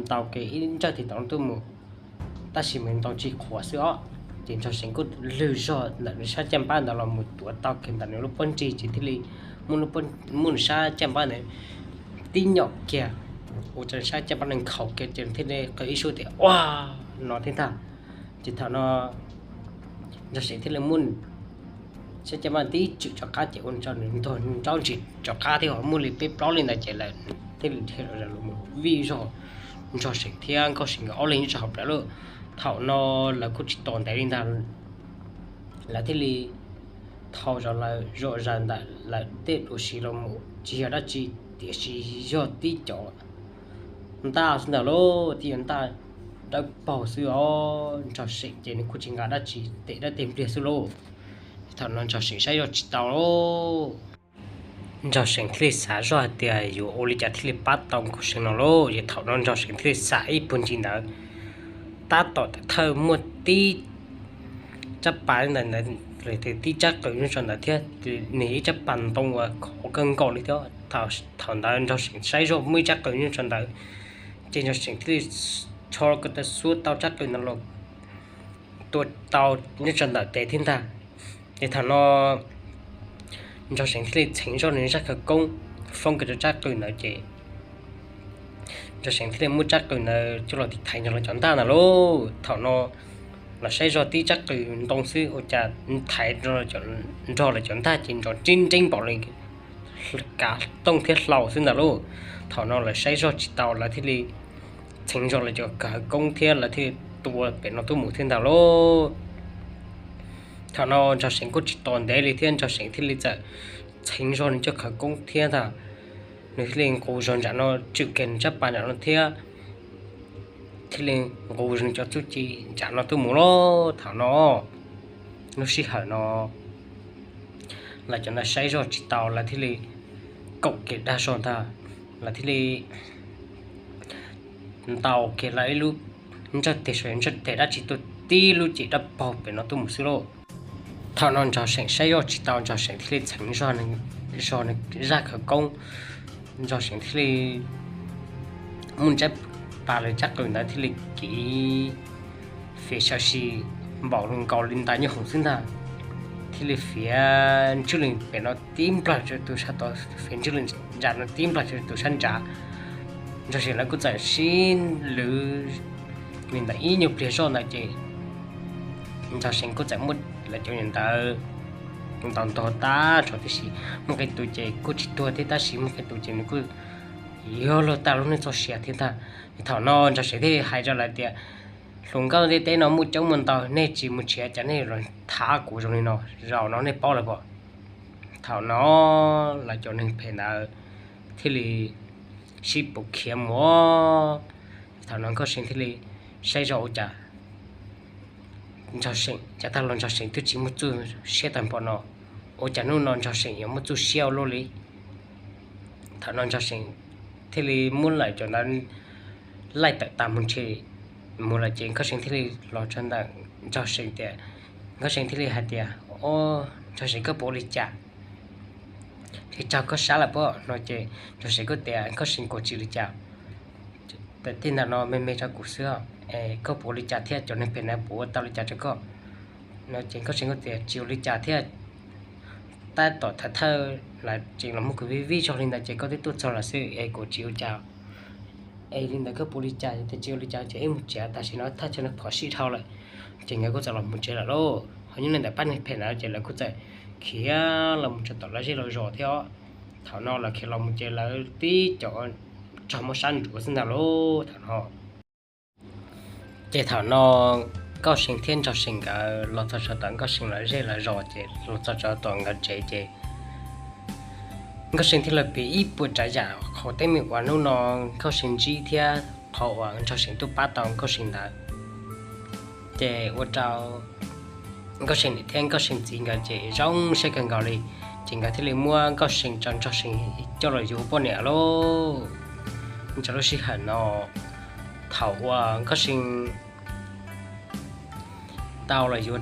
ntaus kiag ib ntsawj tes tom no tuaj mus, tab sis mas ntaus tsis qhuav xwb os. Ces Nraug See kuj lwg zog ntawm nws sab caj npab ntawd los mus tuav tau kiag ntawm nws lub pob ntseg ces thiaj li muab nws sab caj npab ntawd tib nyom kiag, ua rau sab caj npab ntawd nkhaus kiag ces thiaj li qw ib suab tias ua no thiab ntag. Ces thaum no Nraug See thiaj li muab Xyab Caj Npab tib tswm rov qab ces ua rau nws ntog nraub ntsis rov qab thiab ho muaj li peb plaub li ntawd ces lawv thiaj li dhia los mus vij zog Ntsog Seem thiab Nkauj Seem nkawd ob leeg nyob rau hauv plawv lawm. Thaum no lawv kuj tsis tos ntev li ntag, lawv thiaj li thau zog lawv zom zaws ntawm lawv tej duav siv los mus tsis yog dab tsi tiam sis yog tib cov ntaj xwb ntag lauj, tib cov ntaj dawb paug xwb os. Ntsog Seem ces nws kuj tsis nqa dab tsi, tes dawb teg npliag xwb lauj. Thaum no Ntsog Seem saib zoj tsis tau lauj. Ntsog Seem thiaj li xav zoj hais tias yuav ua li cas thiaj li pab tau Nkauj Seem no lauj. Ces thaum no Ntsog Seem thiaj li xam ib puag ncig ntawd, tab tom thawj muaj tib tsab pas ntawd, tib tsab qws nyob rau ntawd thiab nws ib tsab pas ntoo uas khov kawg nkaus li thiab. Thaum ntawd Ntsog Seem saib zoj muaj ib tsab qws nyob rau ntawd, ces Ntsog Seem thiaj li rho ko taw xuab tau tsab qws ntawd los tua tau nyob rau ntawm tes thiab ntag. Ces thaum no Ntsog Seem thiaj li txheev zoj nws zaj khawv koob foob kiag rau tsab qws ntawd ces Ntsog Seem thiaj li muab tsab qws ntawd coj los tiv thaiv Ntsog Seem cov ntaj ntawd lauj. Thaum no los saib zoj tib tsab qws ntoo xwb ua cas thaiv Ntsog Seem cov ntaj ces nrov nrib nreeb npaum li kav tooj thiab hlau xwb ntag lauj. Thaum no lawv saib zoj tsis tau lawv thiaj li txheev zoj lawv cov khawv koob thiab lawv thiaj li tua pem no tuaj mus thiab ntag lauj. Thaum no Ntsog Seem kuj tsis tos ntev li thiab Ntsog Seem thiaj li txawm txheev zoj nws cov khawv koob thiab ntag, nws thiaj li nqus zog ntsam no tswm kiag nws tsab pas nram no thiab thiaj li nqus zog nws cov txuj ci nram no tuaj mus lauj. Thaum no lub sij hawm no lawv cov ntawd saib zoj tsis tau lawv thiaj li kaum kiag dag zog ntag, lawv thiaj li ntaus kiag lawv ib lub ntsawj teg, ntsawj teg dab tsi tuaj tib lub ces dawb paug pem no tuaj mus xwb lauj. Thaum no Ntsog Seem saib zoj tsis tau Ntsog Seem thiaj li txheev zog nws zaj khawv koob, Ntsog Seem thiaj li muab ntsab pas lawv tsab qws ntawd thiaj li kiv fiav sawv si npaum nkaus li ntais nyob hoom xwb ntag, thiaj li fiav ntswj li pem no tib nplag rau tus sab tod, fiav ntswj li nram no tib nplag rau tus sab nrad. Ntsog Seem lawv kuj txawm sib lwv li ntawd ib nyuag pliag zoj ntawd ces Ntsog Seem kuj txawm muab lawv cov niag ntawd ntaus ntog tag nrho tib si. Muaj qee tus ces kuj tsis tuag thiab tab sis muaj qee tus ces nws kuj yuav luag tag lub neej txoj sia thiab ntag. Thaum no Ntsog Seem thiaj hais rau lawv tias, hluas nkauj ntiaj teb no muaj coob muaj ntau, nej tsis mus nrhiav cas nej los thab kuv zoo li no, zaum no nej paub lawm pob? Thaum no lawv cov neeg phem ntawd thiaj li sib pus khiav mus. Thaum no Nkauj Seem thiaj li saib zoj ua cas Ntsog Seem, cas tag los Ntsog Seem twb tsis muaj txuj siab tag npaum no, ua cas hnub no Ntsog Seem yuav muaj txuj siab ua luaj li. Thaum no Ntsog Seem thiaj li muab lawv cov ntawd laij tawm tag mus nrhiav mus lawm ces Nkauj Seem thiaj li los txog ntawm Ntsog Seem tias, Nkauj Seem thiaj li hais tias, o, Ntsog Seem koj puas ua li cas? Tsis raug koj sab lawm pob? No ces Ntsog Seem kuj tias, Nkauj Seem kuv tsis ua li cas, tej ntawm no me me rau kuv xwb, es koj puas ua li cas thiab cov neeg phem ntawd puas ua tau li cas rau koj? No ces Nkauj Seem kuj tias tsis ua li cas thiab, tab tom thawj thawj lawv tseem los muab kuv vij vij zog li ntawd ces koj twb tuaj txog lawm xwb es kuv tsis ua cas. Es li ntawd koj puas ua li cas? Tias tsis ua li cas ces ib mus tsev, tam sim no thaj chaw no phom sij dhau lawm. Ces nkawd kuj txawm los mus tsev lawm lauj. Ho nyob li ntawm pab neeg phem ntawd ces lawv kuj txawm khiav los mus tsev tom lawv zej lawv zos thiab. Thaum no lawv khiav los mus ces lawv tib co raug muab sab nruav xwb ntag lauj thaum no. Ces thaum no Nkauj Seem thiab Ntsog Seem nkawd los txog tsev tom Nkauj Seem lawv zej lawv zos ces los txog tsev tom nkawd tsev ces Nkauj Seem thiaj los piav ib puas tsav yam qhov teeb meem uas hnub no Nkauj Seem ntsib thiab qhov uas Ntsog Seem tuaj pab tau Nkauj Seem ntawd. Ces ua rau Nkauj Seem niam thiab Nkauj Seem txiv nkawd ces zoo siab kawg nkaus li. Ces nkawd thiaj li muab Nkauj Seem rau Ntsog Seem coj los yuav ua poj niam lauj. Nyob rau lub sij hawm no, thaum uas Nkauj Seem tau los yuav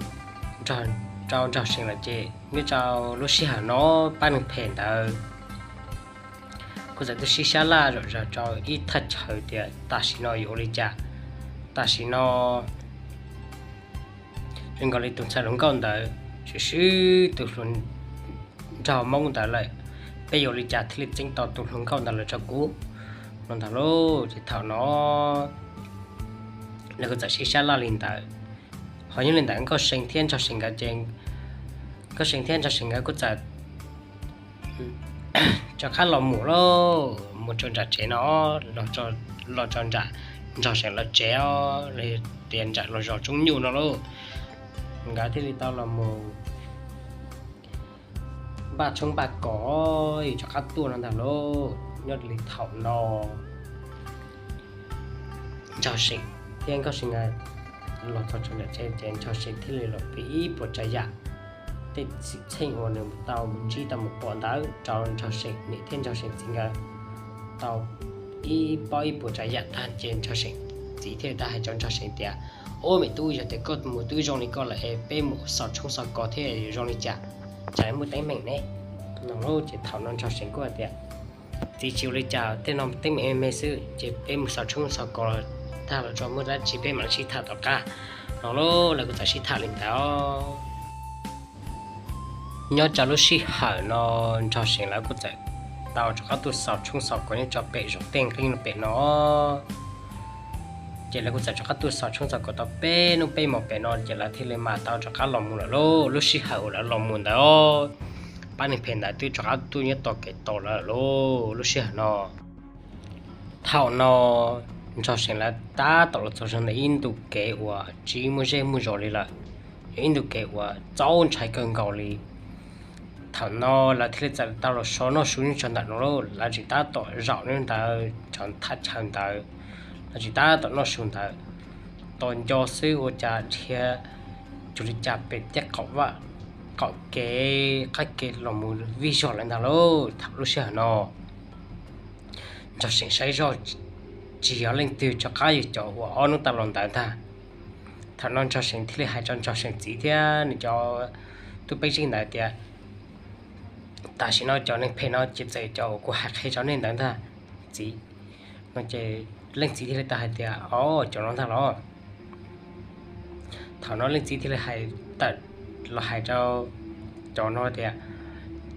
rau Ntsog Seem lawm ces nyob rau lub sij hawm no pab neeg phem ntawd kuj txawm tuaj sib sab laj zom zaws rau ib thaj chaw tias tam sim no yuav ua li cas. Tam sim no zoo nkaus li tus ntxhais hluas nkauj ntawd swb swb tus hluas nraug Hmoob ntawd lawm, peb yuav ua li cas thiaj li txeeb tau tus hluas nkauj ntawd los rau kuv no ntag lauj. Ces thaum no lawv kuj txawm sib sab laj li ntawd. Ho nyob li ntawm Nkauj Seem thiab Ntsog Seem nkawd ces Nkauj See thiab Ntsog See nkawd kuj txawm rov qab los mus lauj, mus rau nram tsev no, los rau nram Ntsog See lawv tsev os, los tias nram los zos Tsoob Nyuj no lauj. Nkawd thiaj li tau los mus npaj tshoob npaj kos, yus rov qab tuaj no ntag lauj. Nyob li thaum no Ntsog See thiab Nkauj See nkawd los txog tsev, ces Ntsog See thiaj li los piav ib puas tsav yam, tej xwm txheej uas nws tau mus ntsib tau mus pom ntawd rau Ntsog See niam thiab Ntsog See txiv nkawd tau ib pob ib puas tsav yam tag, ces Ntsog See txiv thiaj li tau hais rau Ntsog See tias, Ub me tub, yog tias koj mus twb zoo li koj lawm es peb mus xaus tshoob xaus kos thiab yuav zoo li cas? Tsam muaj teeb meem ne. No ces thaum no Ntsog See kuj hais tias, Txiv, tsis ua li cas, tej no teeb meem me me xwb, ces peb mus xaus tshoob xaus kos tag los tso muaj dab tsi peb mam li sib tham tom qab. No lauj, lawv kuj txawm sib tham li ntawd. Nyob rau lub sij hawm no Ntsog See lawv kuj txawm tau rov qab tuaj xaus tshoob xaus kos nyob rau pem zos Tej Nqeeb no pem no. Ces lawv kuj txawm rov qab tuaj xaus tshoob xaus kos tau peb hnub peb hmos pem no ces lawv thiaj li mam tau rov qab los mus lawm lauj. Lub sij hawm uas lawv los mus ntawd, pab neeg phem ntawd twb rov qab tuaj nyob tom kev tos lawv lawm lauj. Lub sij hawm no, thaum no Ntsog See lawv tab tom los txog ntawm ib ntu kev uas tsis muaj zej muaj zos li lawm, yog ib ntu kev uas txaus ntshai kawg nkaus li. Thaum no lawv thiaj li txawm tau los so noj su nyob rau ntawm no lauj. Lawv tseem tab tom zaum nyob ntawd, cov thaj chaw ntawd, lawv tseem tab tom noj su ntawd. Tos nco xwb ua cas dhia cuag li cas pem tej qaum vaj qaum kev qab kev los mus vij zog lawm ntag lauj. Thaum lub sij hawm no Ntsog See saib zoj tsis yog leej twg rov qab yog cov uas ob hnub tas los ntawd ntag. Thaum no Ntsog See thiaj li hais rau Ntsog See txiv thiab nws cov tub peeb zeej ntawd tias, Tam sim no cov neeg phem no ces txawm cov uas kuv hais qhia rau nej ntawd ntag, txiv. No ces leej txiv thiaj li tau hais tias, Os, cov no ntag los? Thaum no leej txiv thiaj li hais tawm los hais rau cov no tias,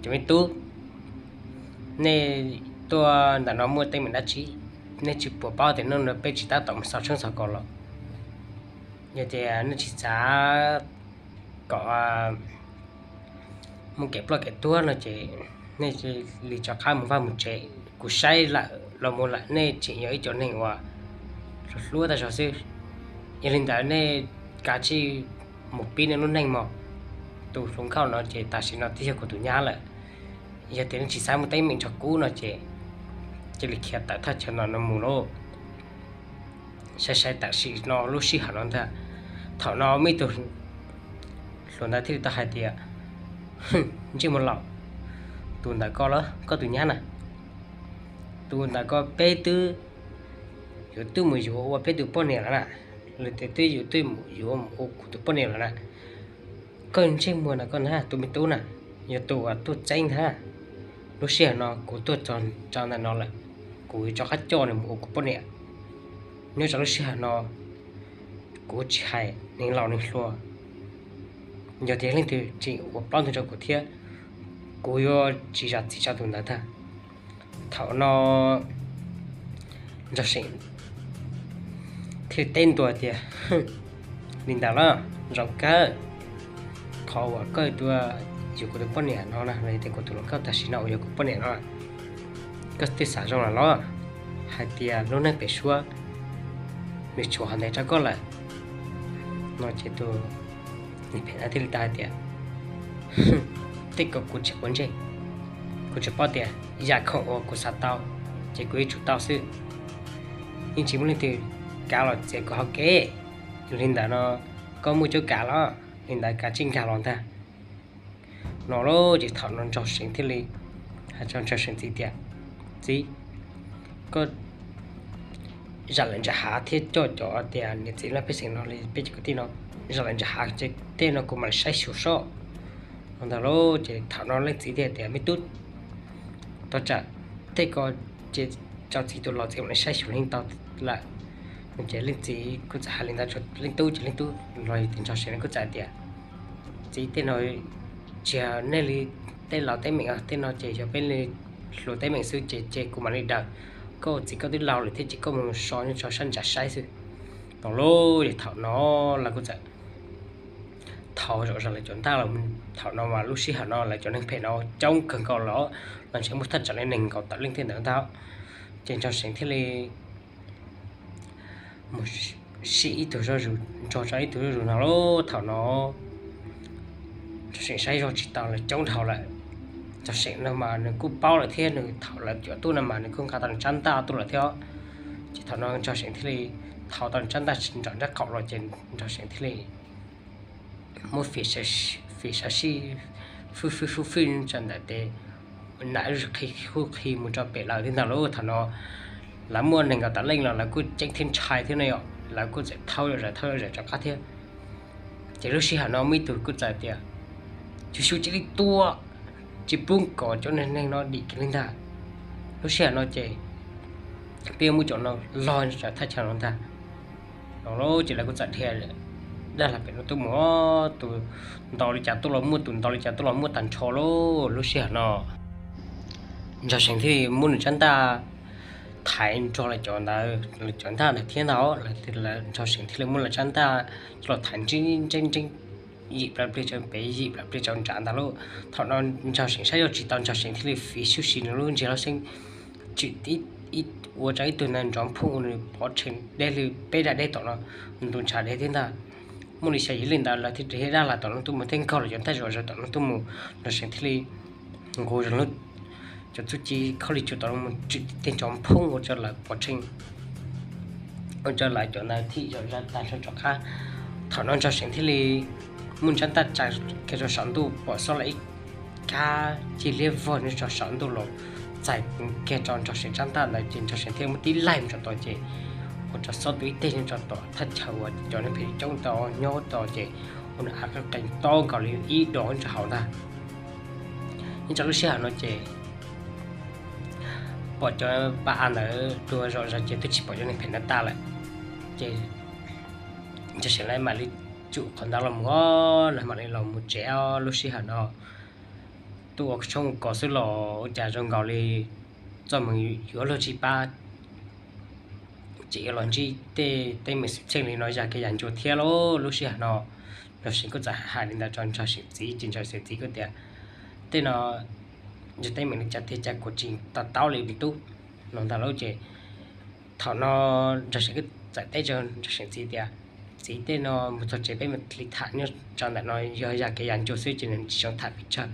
Cov me tub, nej tuaj ntawm no muaj teeb meem dab tsi? Nej tsis puas paub tias hnub no peb tsis tab tom mus xaus tshoob xaus kos los? Yog tias nej tsis xav kom muaj kev ploj kev tuag no ces nej cia li rov qab mus vaj mus tsev. Kuv saib lawm los mus lawm nej tseem yog ib co neeg uas hluas hluas tag zog xwb. Yog li ntawd nej kav tsij mus pib nej lub neej mog. Tus hluas nkauj no ces tam sim no twb yog kuv tus nyab lawm. Yog tias nej tsis xav muaj teeb meem nrog kuv no ces cia li khiav tawm thaj chaw no no mus lauj. Sai sai tam sim no lub sij hawm no ntag, thaum no muaj ib tug hluas ntawd thiaj li tau hais tias, Ntsej muag laus, tus ntawm koj los koj tus nyab na, tus ntawm ko peb twb yuav tuaj mus yuav ua peb tus poj niam lawm na, los tias twb yuav tuaj mus yuav ua kuv tus poj niam lawm na. Koj ntsej muag ntawm koj na tus me tub na, yog tus uas tuaj txeeb ntag. Lub sij hawm no kuv tuaj txog ntawm no lawm, kuv yuav rov qab coj nws mus ua kuv poj niam. Nyob rau lub sij hawm no kuv tsis hais neeg laus neeg hluas, yog tias leej twg tseem ua plaub ntug rau kuv thiab, kuv yuav tsis zam txim rau tus ntawd ntag. Thaum no Ntsog See thiaj teb ntua tias, Li ntawd los zoo kawg, qhov uas koj tuaj yuav kuv tus poj niam no na, los yog tias kuv tus hluas nkauj tam sim no uas yog kuv poj niam no, koj twb xav zoo lawm los, hais tias lub neej pem suab nws tshuav hov ntev rau koj lawm. No ces tus neeg phem ntawd thiaj li tau hais tias, Tej ko kuv tsis quav ntsej, kuv tsuas paub tias yam khoom uas kuv xav tau ces kuv yuav tsum tau xwb. Yeej tsis muaj leej twg kav los txiav kuv hauv kev. Yog li ntawd no, koj muaj cuab kav los, li ntawd kav tsij nkag los ntag. No lauj, ces thaum no Ntsog See thiaj li hais rau Ntsog See txiv tias, Txiv, koj zam lawm ntsa hav thiab coj cov tias niam txiv laj pej xeem no li peb cov kwv tij no zam lawm ntsa hav, ces tej no kuv mam li saib xyuas soj. No ntag lauj, ces thaum no leej txiv thiaj tias, Me tub, tos tsam tej ko ces tso txiv tus los txiv mam li saib xyuas yeej tau lawm. Ces leej txiv kuj txawm hais li ntawd rau leej tub, ces leej tub los yog tias Ntsog See no kuj txawm tias, Txiv, tej no tsis yog nej li tej laus teeb meem, tej no ces yog peb li hluas teeb meem xwb, ces ces kuv mam li daws. Koj txiv koj twb laus lawm thiab ces koj mus so nyob rau sab ntsa saib xwb. No lauj, ces thaum no lawv kuj txawm thaum zom zaws lawv cov ntaj los. Thaum no mas lub sij hawm no lawv cov neeg phem no coob kawg nkaus los, los ntshe muaj thaj tsam li nees nkaum tawm leej thiab ntawd ntag. Ces Nraug Seev thiaj li mus sim ib tug zaj zus, nrog rau ib tug zaj zus no lauj. Thaum no Nraug Seev saib zog tsis tau, lawv coob dhau lawm. Nraug Seev no mas nws kuj paub lawm thiab, nws thaum lawv cuam tuaj no mas nws kuj nqa tau nws tsab ntaj tuaj lawm thiab. Ces thaum no Nraug Seev thiaj li thau tau nws tsab ntaj nram nraub qaum los, ces Nraug Seev thiaj li muab fim sav sij, fwj fwj fwj fwj tsa ntawm tes, nam qhi hu qhi mus rau pem lawv thiab ntag lauj. Thaum no lawv muaj nees nkaum tawm leej los lawv kuj ceeb thiab ntshai thiab no yom, lawv kuj txawm thauj zom zaws thauj zom zaws rov qab thiab. Ces lub sij hawm no muaj ib tug kuj txawm tias, Tsis xyu cia li tua, tsis pub kom cov neeg no dim kiag li ntag. Lub sij hawm no ces peb muab cov no log thaj chaw no ntag. No lauj, ces lawv kuj txawm dhia dab laug pem no tuaj mus, tus ntaus li cas tuaj los muaj, tus ntaus li cas tuaj los muaj tag nrho lauj. Lub sij hawm no Nraug Seev thiaj li muab nws tsab ntaj thaiv nrog lawv cov ntawd, lawv cov ntaj ntawd thiab ntag. Nraug Seev thiaj li muab lawv tsab ntaj coj los thaiv ntseb ntseb ntseb, yim plas pliag rau pem yim plas pliag rau nrad ntag lauj. Thaum no Nraug Seev saib zog tsis tau, Nraug Seev thiaj li fiv xyuj sis nws lub ntsiag lub xeeb, tsim ib, ua rau ib tug ntawd nrov phooj ua nws pov rhees deb li peb dag deb tom no, nws tus ntshav deb thiab ntag. Muaj li xya yim leej ntawd lawv thiaj dhia dab laug tom no tuaj mus, thiab nkaug los cov ntaj zom zaws tom no tuaj mus, Nraug Seev thiaj li nqus zog lub cov txuj ci khaub lig tsuas tom no mus tsim tej nrov phooj ua rau lawv pov rhees, ua rau lawv cov ntawd thim zom zaws tag nrho rov qab. Thaum no Nraug Seev thiaj li muab tsab ntaj tsa kiag rau saum ntuj, pom xob lawm ib kab cig liab vog nyob rau saum ntuj los txais kiag rau Nraug Seev tsab ntaj ntawd, ces Nraug Seev thiaj muab tib laig mus rau tod, ces ua rau xob tu ib teg nyob rau tom thaj chaw uas cov neeg phem coob tau nyob tod, ces ua nws av qees qees tob nkaus li ib dos nyob rau hauv ntag. Nyob rau lub sij hawm no ces pom cov pa a ntawd dua zom zaws ces twb tsis pom cov neeg phem ntawd tag lawm. Ces Nraug Seev lawv mam li tsum qhov ntawd los mus, lawv mam li los mus tsev. Lub sij hawm no tuaj ua tshoob kos xwb los ua cas zoo nkaus li txoj hmoo yuav luag tsis pab, ces yuav los ntsib tej teeb meem xwm txheej li no yam kev yam ncua thiab lauj. Lub sij hawm no Nraug Seev kuj txawm hais li ntawd rau Nraug Seev txiv, ces Nraug Seev txiv kuj tias, Tej no yog teeb meem li cas tiag cas kuv tsis to taub li me tub, no ntag lauj. Ces thaum no Nraug Seev kuj txawm teb rau Nraug Seev txiv tias, Txiv, tej no mus txog tsev peb mam li tham, nyob rau ntawm no yog yam kev yam ncua xwb ces nws tsis zoo tham pes tsawg,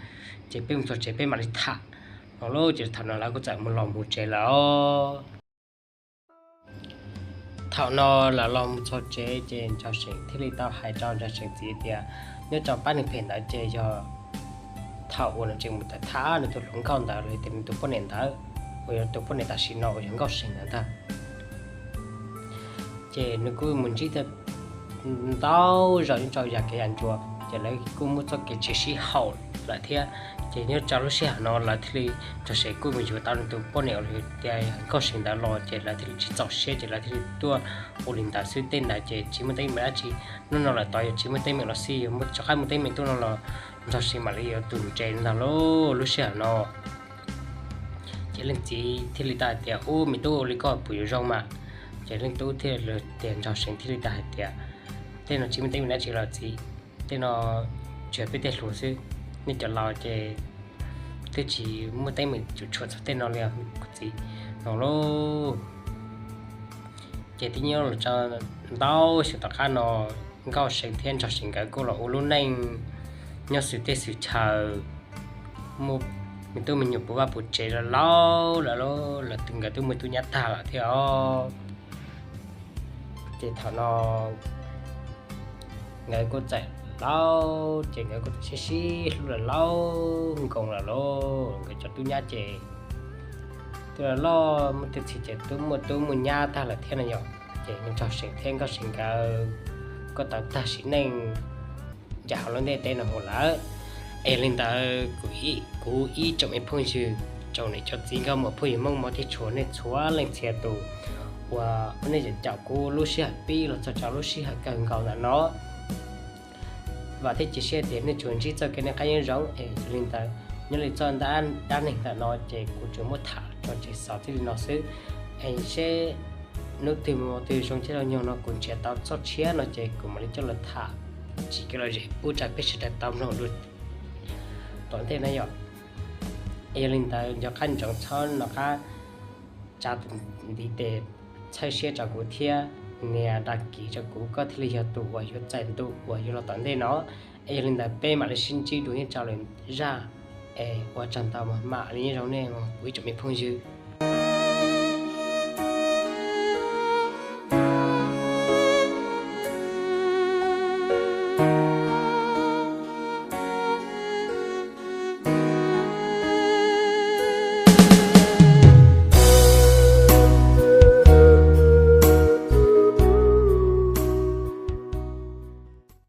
ces peb mus txog tsev peb mam li tham, no lauj. Ces thaum no lawv kuj txawm mus los mus tsev lawm. Thaum no lawv los mus txog tsev ces Nraug Seev thiaj li tau hais rau Nraug Seev txiv tias, nyob rau pab neeg phem ntawd ces yog thaum uas nws tseem mus tham nws tus hluas nkauj ntawd los yog tias nws tus poj niam ntawd, uas yog tus poj niam tam sim no uas yog Nkauj Seev ntawd ntag. Ces nws kuj mus ntsib ntau zaus nyob rau yam kev yam ncua, ces lawv kuj muaj txoj kev tsis sib haum lawm thiab. Ces nyob rau lub sij hawm no lawv thiaj li, Nraug Seev kuj mus yuav tau nws tus poj niam uas tias Nkauj Seev ntawd los, ces lawv thiaj li tsis txaus siab, ces lawv thiaj li tuaj ua li ntawd xwb. Tej ntawd ces tsis muaj teeb meem dab tsi, hnub no lawm tod yog tsis muaj teeb meem los xij, yog muaj rov qab muaj teeb meem tuaj no los Nraug Seev mam li yuav tus ntses ntag lauj. Lub sij hawm no ces leej txiv thiaj li tau hais tias, Ub, me tub, ua li koj puas yuav zoo mas? Ces leej tub thiaj li tias, Nraug Seev thiaj li tau hais tias, Tej no tsis muaj teeb meem dab tsi los txiv, tej no tsuas yog peb tej hluas xwb, nej cov laus ces twb tsis muaj teeb meem cuam tshuam txog tej no li os kuv txiv, no lauj. Ces twb nyob los tau ntau xyoo tom qab no, Nkauj Seev thiab Nraug Seev nkawd kuj los ua lub neej nyob xws teb xws chaw, muaj me tub me nyuam puv vaj puv tsev, los laus lawm, lawv nkawd twb muaj tub nyab tag lawm thiab os. Ces thaum no nkawd kuj txawm laus, ces nkawd kuj txawm sib sib hlub los laus nkoos lawm lauj. Nkawd cov tub nyab ces twb los loj, muaj tub txib ces twb muaj tub muaj nyab tag lawm thiab no yom. Ces Nraug Seev thiab Nkauj Seev nkawd kuj tau tag sim neej nram hauv lub ntiaj teb no mus lawm. Es li ntawd kuv ib tsoom me phooj ywg, tsoom niam tsoom txiv nkauj muam phooj ywg Hmoob mog thiab txhua nej txhua leej txhia tus uas nej caum kuv lub sij hawm pib los txog rau lub sij hawm kawg nkaus ntawm no, vam thiab cia siab tias nej tsuas ntsib txoj kev noj qab nyob zoo. Es yog li ntawd, nyob li txoj dab neeg ntawm no ces kuv tsuas muab tham tso tseg xaus txij li no xwb. Es seb hnub twg mus twg zoo thiab zoo nyoog no kuv nrhiav tau txoj tshiab no ces kuv mam li coj los tham tsim kev lom zem pub rau peb sawv daws tau mloog dua tom ntej na yom. Es yog li ntawd nco qab ntsoov txhob nco qab tsa ntiv tes txhawb siab rau kuv thiab nias dag kiv rau kuv, koj thiaj li yog tus uas yuav txais ntu uas yuav los tom ntej no. Es yog li ntawd peb mam li sib ntsib dua nyob rau lwm zaj. Es ua tsaug ntau, mam li nyob zoo nej kuv ib tsoom me phooj ywg.